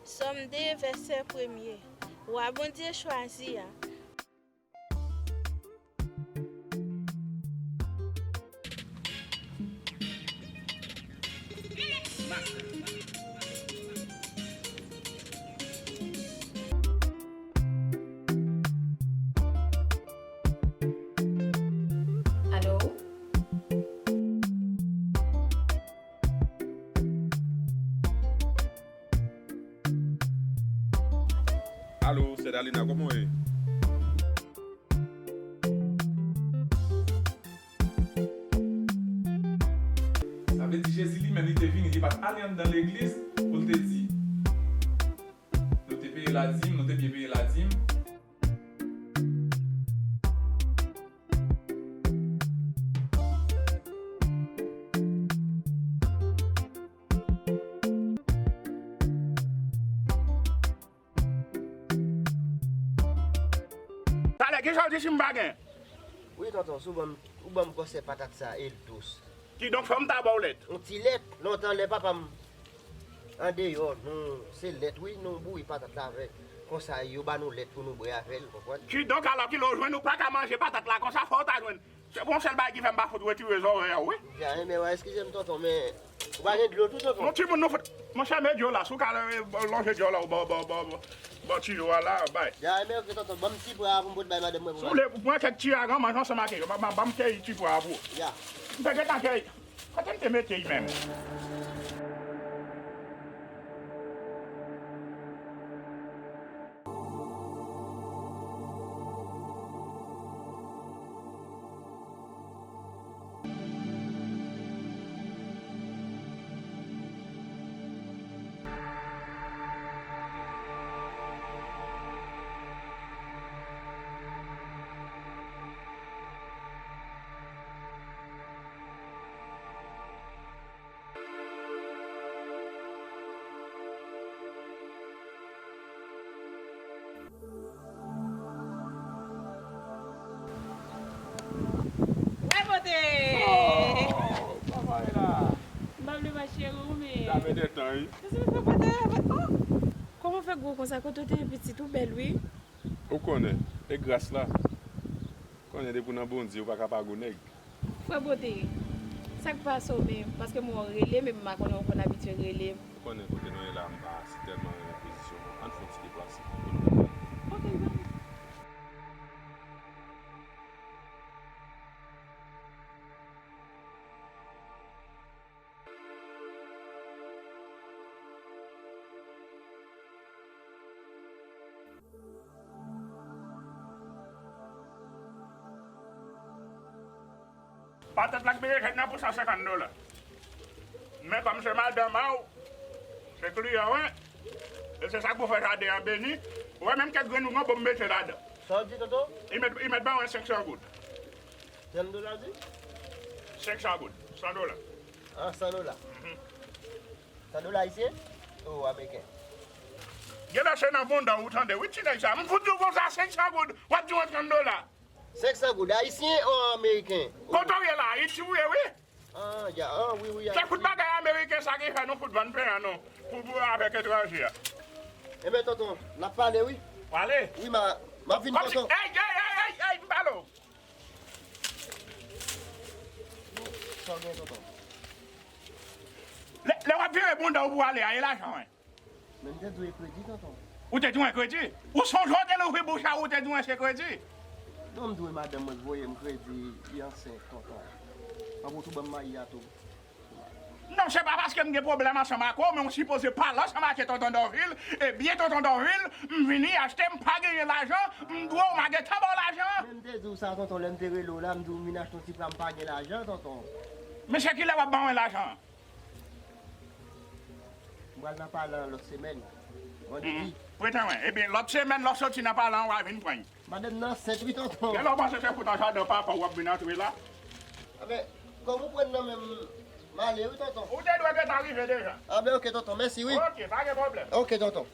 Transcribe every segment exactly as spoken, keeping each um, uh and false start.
Sòm de, vèsè premye. Wa Bondye chwazi a. Alo? Alo, Sè Dalina, kòman w ye? Sa vle di Jezi li menm, li te vini, li pa t ale anndan legliz pou l te di, nou te peye ladim, nou te byen peye ladim. Talè, kijan w di si m pa gen? Wi, tonton, si w ban m, ou ban m gwosè patat sa, e l dous. Kidonk, fò m ta ba w lèt? Yon ti lèt, lontan lè papa m andeyò, nou, se lèt, wi, nou bouyi patat la avè l. Konsa, yo ba nou lèt pou nou bwè avè l, konprann? Kidonk, alò, kilè w jwenn ou pa ka manje patat la konsa, fò w ta jwenn. Se pou yon sèl bagay ki fè m pa fout retire zòrèy ou, wi. Ya, men, wa, eskize m, tonton, men ou pa gen dlo tou, tonton? Yon timoun nou fout. Monchè, met dlo la, si w ka, eh, lonje dlo la, bò, bò, bò, bò, bò tiyo a la, bay. Ya, men, oke, tonton, ban m ti pwa a pou m pot bay madanm mwen pou... Si w vle, pran kèk ti a, manje ansanm ak yo, ban, ban, ban m keyi ti pwa a pou ou. Ya. M te gentan keyi. Kote m te mete l menm? Wè bote! Oh, kòman w ye la? M pa vle mache, wi, men... Sa fè de tan, wi. Kisa w fè bote? Oh! Kòman w fè gwo konsa? Kote w te ye pitit, ou bèl, wi. Ou konnen, e gras la. Konnen depi w nan Bondye, ou pa ka pa gwo nèg. Frè Bote, sa k pase w menm? Paske m wè w rele m, epi m pa konnen w konn abitye rele m. Ou konnen kote nou ye la, m pa si tèlman renmen pozisyon an. Ann fè yon ti deplase. Oke, ban m. Patat la k berejèn nan pou san senkant dola. Men kòm se madanm a w, se kliyan w, e se sa k pou fè jaden an beni, ou wè menm kèk grenn ou gen w bon m mete ladan. Sa w di, tonton? Li mèt, li mèt ban mwen senk san goud. Senk dola, w di? Senk san goud, san dola. Ah, san dola. Mhm. San dola ayisyen? O, ameriken. Genlè se nan bonda w ou tande, wi, ti nèg sa. M fout di w konsa, senk san goud, w ap di mwen trant dola. Senk san goud, ayisyen o ameriken? Kote w ye la, Ayiti w ye, wi. Ah, ya, ah, wi, wi, Ayiti. Se fout bagay ameriken sa ki fè nou fout vann pen an nou, pou, pou avèk etranje a. Enben, tonton, n ap pale, wi. Pale? Wi, ma, m ap vin, tonton. Ey, ey, ey, ey, ey, m pale w. Sa w gen, tonton? Lè, lè w ap vire bonda w pou w ale a, e lajan w, wi. Men m te dwe kredi, tonton. Ou te dwe kredi? Ou sonje w te louvri bouch a ou, ou te dwe se kredi? Non, m dwe madanm mwen k voye m kredi, li ansent, tonton. Anplis ou ban m mayi a tou. Non, se pa paske m gen pwoblèm ansanm ak ou, men w sipoze pale ansanm ak tonton Dòvil, e byen tonton Dòvil, m vini achte, m pa genyen lajan, m dwe w, m a gentan ba w lajan. Men m te di w sa, tonton, lè m te rele w la, m di w m vin achte yon ti pwa, m pa gen lajan, tonton. Men se kilè w ap ban mwen lajan an? M pral nan Palan lòt semèn, vandredi. Pretan, wi. Ebyen, lòt semèn, lè w soti nan Palan an, w a vin pran l. Madanm nan ansent, wi, tonton. Genlè w panse se fout nan jaden papa w w ap vin antre la. Anben, kòm ou pran nan men m, m ale, wi, tonton. Ou te dwe gentan rive deja. Anben, oke, tonton, mèsi, wi. Oke, pa gen pwoblèm. Oke, tonton.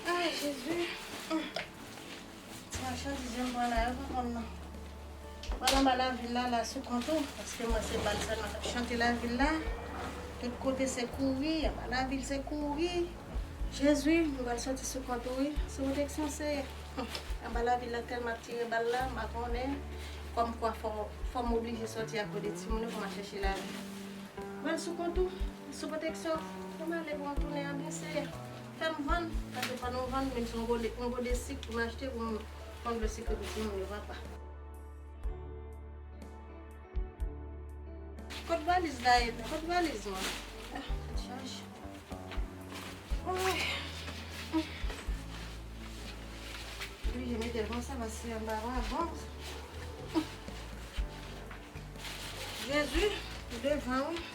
Ay, Jezi. Chante jan m pran la, yo pa konn non. Mwen anba lavil la, la sou kont ou, paske mwen se bal sèlman k ap chante lavil la. Tout kote se kouri, anba lavil se kouri. Jezi, m pral soti sou kont ou, wi. Sou pwoteksyon, Seyè. Anba lavil la tèlman ap tire bal la, m pa konnen. Kòmkwa fò, fò m oblije soti akote timoun yo pou m al chèche lavi. Mwen sou kont ou, sou pwoteksyon, fè m ale pou m tounen an byen, Seyè. Fè m vann, paske fò nou vann, menm si yon gode, yon gode sik pou m achte, pou m fè yon dlo sik pou timoun yo, papa. Kot valiz la ye la? Kot valiz mwen? Ah, tèt chaje. Oy. Oblije mete l konsa, paske anba pa bon. Jezi, devan wi.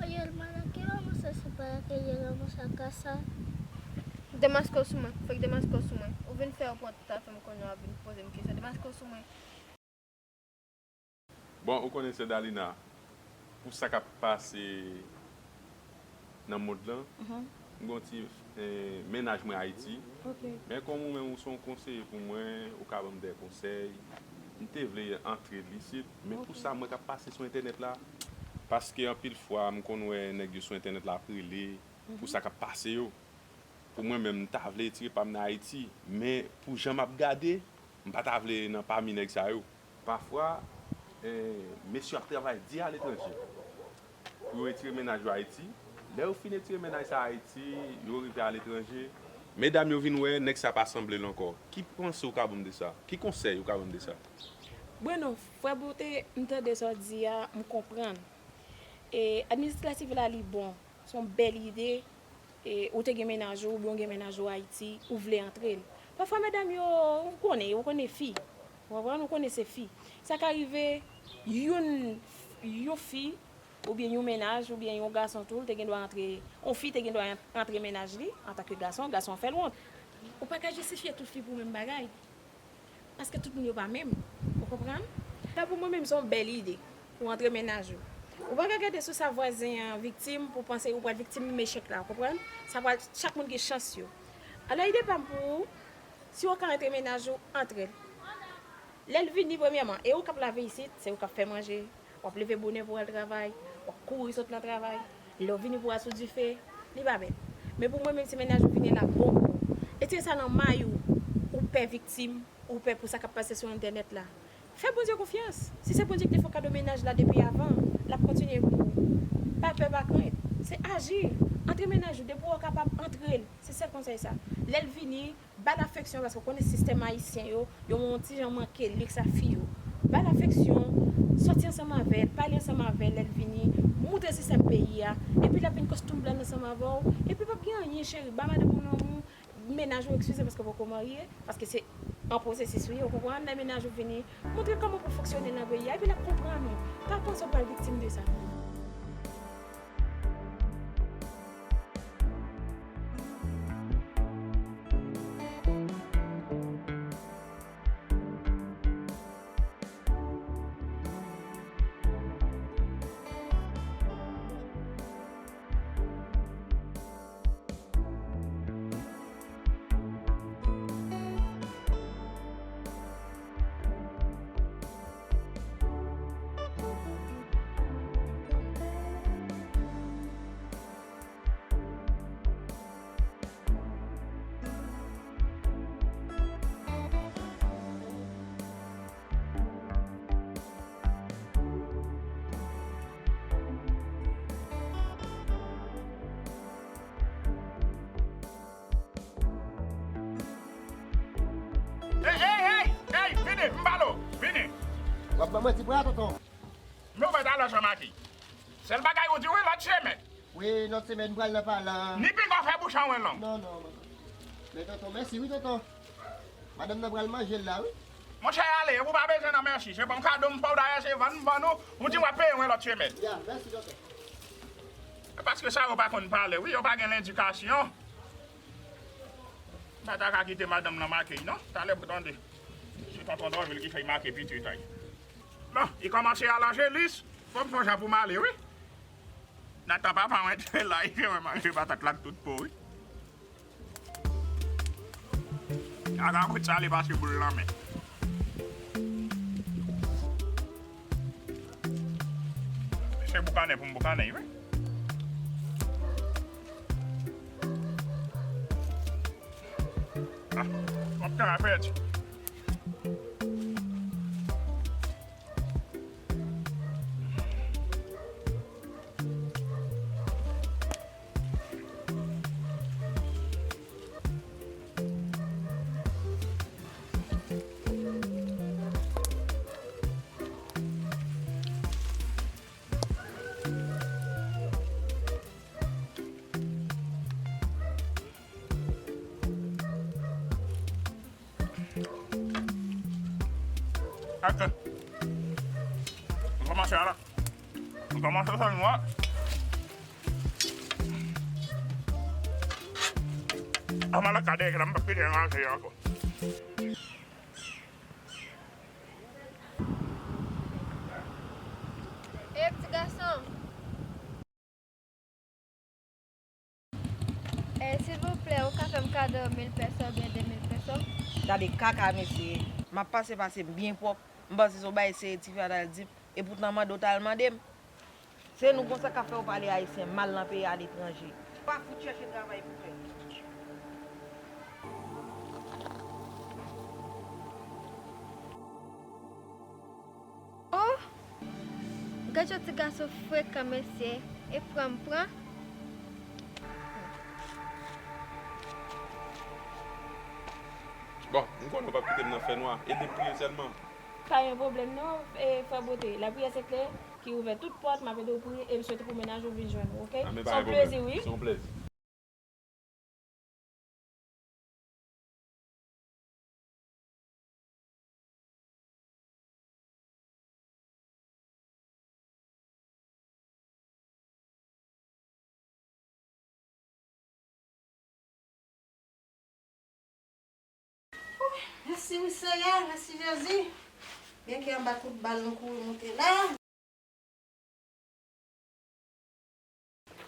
Oye, hermana, ¿qué vamos a hacer para que lleguemos a casa? Demaske w sou mwen, fèk demaske w sou mwen. Ou vin fè yo pran tout afè m konnen w ap vin poze m kesyon. Demaske w sou mwen. Bon, ou konnen sè Dalina, pou sa k ap pase nan mond lan, m gen yon ti, eh, mennaj mwen Ayiti. Men kòm ou menm ou se yon konseye pou mwen, ou ka ban m de konsèy. M te vle antre l isit, men pou sa mwen k ap pase sou entènèt la, paske anpil fwa m konn wè nèg yo sou entènèt la ap rele pou sa k ap pase yo. Pou mwen menm, m ta vle retire pa m nan Ayiti, men pou jan m ap gade, m pa ta vle nan pami nèg sa yo. Pafwa, eh, mesye yo ap travay di aletranje pou yo retire mennaj yo Ayiti. Lè yo fin retire mennaj sa Ayiti, yo rive aletranje, medam yo vin wè nèg sa pa sanble l ankò. Ki panse ou ka ban m de sa? Ki konsèy ou ka ban m de sa? Bueno, frè Boute, m tande sa w di a, m konprann. E, administratif la, li bon. Se yon bèl ide. E, ou te gen mennaj ou, oubyen w gen mennaj ou Ayiti, ou vle antre l. Pafwa, medam yo, ou konnen, ou konnen fi. Ou konprann? Ou konnen se fi. Sa ka rive, youn, yon fi, oubyen yon mennaj, oubyen yon gason tou, l te gen dwa antre, yon fi te gen dwa antre mennaj li, antanke gason, gason an fè l wont. Ou pa ka jistifye tout fi pou menm bagay. Paske tout moun yo pa menm. Ou konprann? Sa pou mwen menm, se yon bèl ide pou antre mennaj ou. Ou pa ka gade sou sa vwazen an viktim pou panse ou pral viktim menm echèk la, ou konprann? Sa pral, chak moun gen chans yo. Alò, ide pa m pou ou, si w ka antre mennaj ou, antre l. Lè l vini, premyèman, e ou k ap lave isit, se ou k ap fè manje, w ap leve bonè pou w al travay, w ap kouri sot nan travay, lè w vini pou w al sou dife, li pa bèl. Men pou mwen menm, si mennaj ou vini, l ap bon pou ou. Retire sa nan may ou, ou pè viktim, ou pè pou sa k ap pase sou entènèt la. Fè Bondye konfyans. Si se Bondye ki te fè w kado mennaj la depi avan, l ap kontinye pou ou. Pa pè, pa krent. Se aji. Antre mennaj ou, depi w kapab, antre l. Se sèl konsèy sa. Lè l vini, ba l afeksyon, paske w konnen sistèm ayisyen yo, yo yon ti jan manke liks a fi yo. Ba l afeksyon, sòti ansanm avè l, pale ansanm avè l, lè l vini, moutre sistèm peyi a, epi l ap vin kòstoum blan ansanm avè w, epi p ap gen anyen, cheri, ba madanm ou lanmou, mennaj ou, eskize, paske w poko marye, paske se an pwosesis ou ye, ou konprann, lè mennaj ou vini, moutre l kòman pou fonksyone nan peyi a, epi l ap konprann ou. Pa panse w pral viktim de sa. Ey, ey, ey, ey, vini, m pale w, vini. W ap ban mwen ti bra, tonton. Men w pa t al ansanm ak li. Sèl bagay ou di wi, lòt semèn. Wi, lòt semèn, m pral nan palan. Ni pinga w fè bouch an wen long. Non, non, non. Men tonton, mèsi wi, tonton. Madanm nan pral manje l la, wi. Monchè, ale, ou pa bezwen nan mèsi. Se bon kado m fè w, dayè se vann m vann ou. Ou di w ap peye mwen lòt semèn. Ya, mèsi, tonton. Paske sa yo pa konn pale, wi, yo pa gen ledikasyon. Pa ta ka kite madanm nan make y non. Talè pou tande. Se tonton Dòvil ki fè y make pitit ay. Bon, li kòmanse al Angelis. Fò m sonje pou m ale, wi. Natan papa mwen te la, li te manje patat la ak tout po, wi. Kaka kout sa li pase boul nan men. Se boukannen pou m boukannen, wi. Ah, m ap tan apèdi. Atè. M kòmanse a la. M kòmanse fè nwa. Ann al kade la, m p ap kite ranje ankò. Ey, ti gason. Eh, silvouplè, ou ka fè m kado mil peso oubyen de mil peso? Gade kaka mesye. M ap pase, pase m byen pwòp. M panse se w bay seri ti fi a t al di m. Epoutan mande w t al mande m. Se nou konsa k ap fè w pale ayisyen mal nan peyi aletranje. Pa fout chèche travay pou fè. Oh! Gad jan ti gason frekan mesye, e pran m pran. Bon, m konnen w p ap kite m nan fènwa. Ede m priye sèlman. Pa gen pwoblèm non, e, frè Bote. Lapriyè se kle ki ouvè tout pòt, m ap ede w priye e m swete pou mennaj ou vin jwenn ou, oke? Se yon plezi, wi. Se yon plezi. Mèsi wi Seyè, mèsi Jezi. Byen ke anba kout bal nou kouri moute la.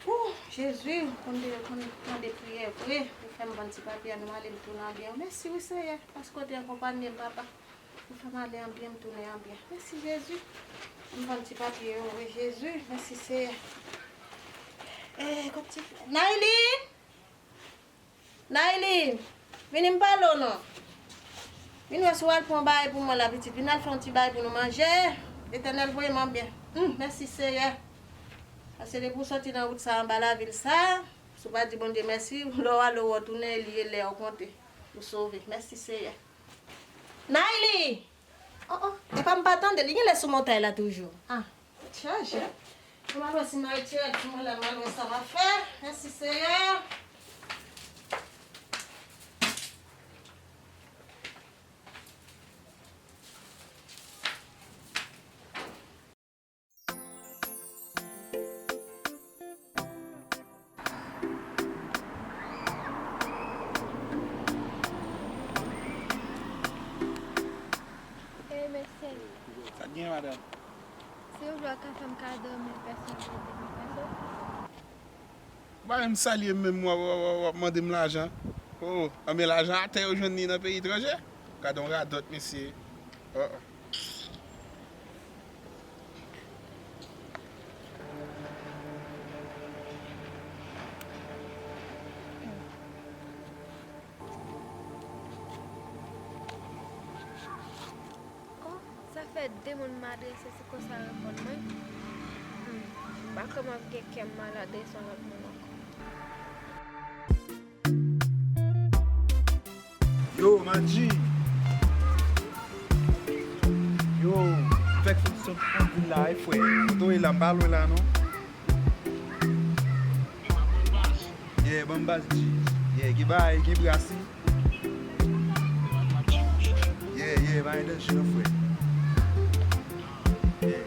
Ou, Jezi, ou konn de, ou konn tande priyè vre. Ou fè m vann ti papye a, nou ale, m tounen an byen. Mèsi wi Seyè, paske w te akonpanye m, papa. Ou fè m ale an byen, m tounen an byen. Mèsi Jezi. M vann ti papye yo, wi Jezi. Mèsi Seyè. Eh, kot ti fi? Nayli! Nayli, vini m pale w non. Vin wè si w al pran yon bagay pou mwen la, pitit. Vin al fè yon ti bagay pou nou manje. Letènèl voye m an byen. Hum, mèsi Seyè. Paske depi w soti nan wout sa anba lavil sa, si w pa di Bondye mèsi, lè w ale w tounen, li e lè w konte, ou sove. Mèsi Seyè. Nayli! Oh, oh, epa m pa tande, li genlè sou montay la toujou. Ah, tèt chaje. Mwen al wè si m al retire ti mwen la, m al wè sa m ap fè. Mèsi Seyè. Ey, mesye. Sa k gen, madanm? Si w vle, w ka fè m kado mil pèso oubyen de mil pèso. Ou pa menm salye m menm, w ap, w ap, w ap, w ap mande m lajan. Oh, anben lajan atè yo jwenn li nan peyi etranje. Gade yon radòt, mesye. Oh, oh. Oh, sa fè de moun m adrese se konsa reponn mwen. Hmm, m pa konn m ap gen kè m al adrese yon lòt moun ankò. Yo, Madji! Yo, m fèk sot, sot anvil la wi, frè. Kote w ye la, m pa lwen la, non. Yeah, ban m baz G. Yeah, gen bagay, gen brasi. Yeah, yeah, pa gen danje non, frè. Yeah.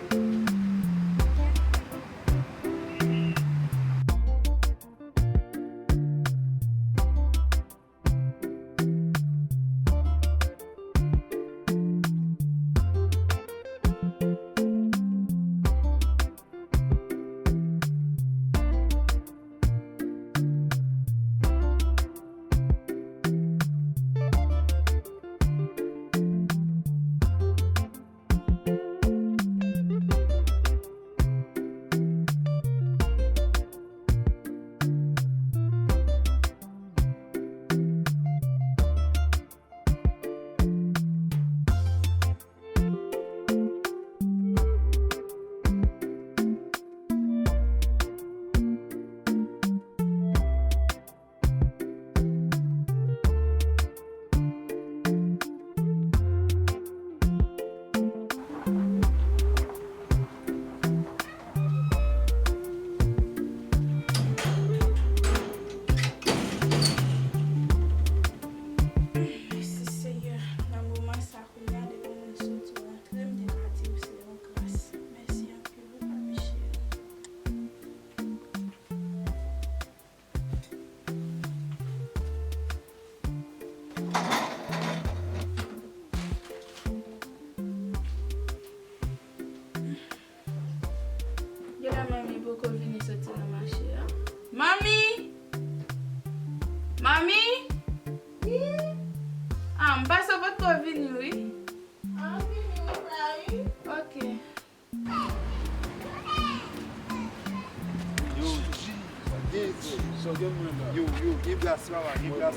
Yo, yo, gen bras, papa, gen bras.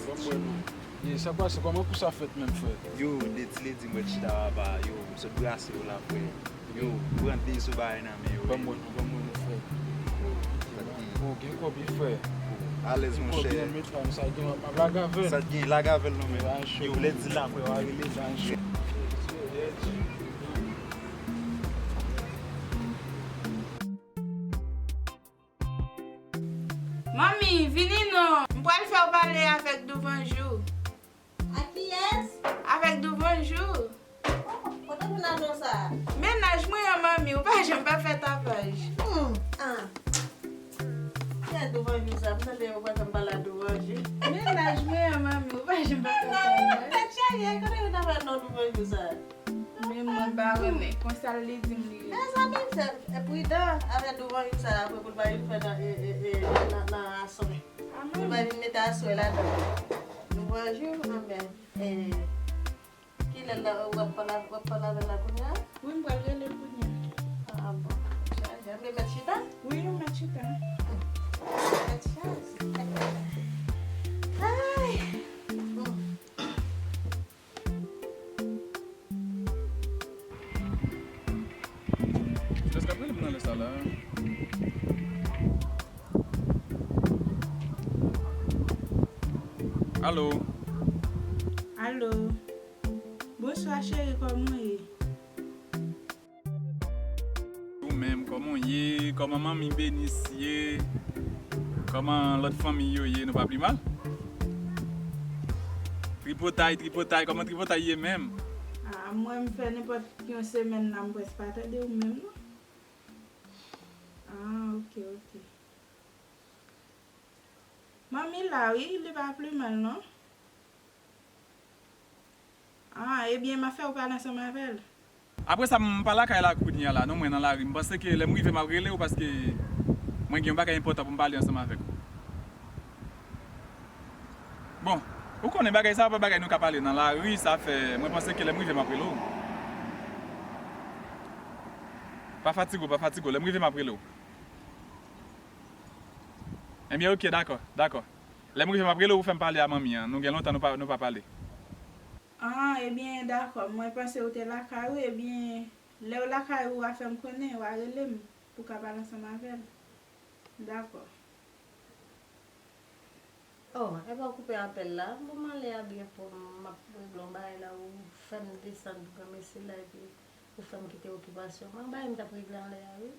Ye, sa pase, kòman kou sa fèt menm, frè? Yo, de ti ledi m wè chita papa, yo, m sot brase yo la, frè. Yo, pran de sou bagay nan men yo. Ban m wè nou, ban m wè nou, frè. Sa k gen? Oh, gen kòb, wi, frè. Alèz, monchè. Gen kòb, wi, men frè, sa gen, m ap lage avè l. Sa k gen, lage avè l non, men. Yo, lè di la, frè, w a rele sa, monchè. Manmi, vini non. M pral fè w pale avèk Douvanjou. Ak kiyès? Avèk Douvanjou. Oh, kote moun nan non sa a? Mennaj mwen an, manmi, ou pa janm pa fè tapaj. Hmm, ah. Kiyès Douvanjou sa? M tande yo pa janm pale a Douvanjou. Mennaj mwen an, manmi, ou pa janm pa fè tapaj. Tèt chaje, kote yo ta pral non Douvanjou sa a? Men mwen pa renmen, konsa l li di m li ye. Mezanmi, se, e pridan avè Douvanjou sa a, apre pou l pa vin fè nan, e, e, e, nan, nan aswè. Pou l pa vin mete aswè ladan. Douvanjou, anben, e, kilè l la, w ap pale, w ap pale avè l la kounye a? Wi, m pral rele l kounye a. Ah, bon. Chaje. Anben, mèt chita? Wi, mèt chita. Mèt chaje. Ay! Hmm. Jès k ap rele m nan lè sa la. Alo. Alo. Bonswa, cheri, kòman w ye? Ou menm, kòman w ye? Kòman manmi Benis ye? Kòman lòt fanmi yo ye? Nou pa pi mal? Tripotay, tripotay, kòman tripotay ye menm? Ah, mwen, m fè nenpòt yon semèn la, m prèske pa tande w menm, non. Ah, ok, ok. Manmi la, wi, li pa pi mal, non. Ah, ebyen, m ap fè w pale ansanm avè l. Apre sa, m pa lakay la kounye a la, non, mwen nan lari. M panse ke lè m rive, m ap rele w paske mwen gen yon bagay enpòtan pou m pale ansanm avèk ou. Bon, ou konnen bagay sa a pa bagay nou ka pale nan lari, sa fè mwen panse ke lè m rive, m ap rele w. Pa fatige w, pa fatige w, lè m rive, m ap rele w. Ebyen, ok, dakò, dakò. Lè m rive, m ap rele w pou fè m pale a manmi an. Nou gen lontan nou pa, nou pa pale. Ah, ebyen, dakò. Mwen panse ou te lakay ou, ebyen, lè w lakay ou, w a fè m konnen, w a rele m pou w ka pale ansanm avè l. Dakò. Oh, epa w koupe apèl la. Bon, m ale a byen pou m ap regle yon bagay la, ou fè m desann pou granmesi la, epi ou fè m kite okipasyon mwen. Yon bagay m t ap regle anlè a, wi.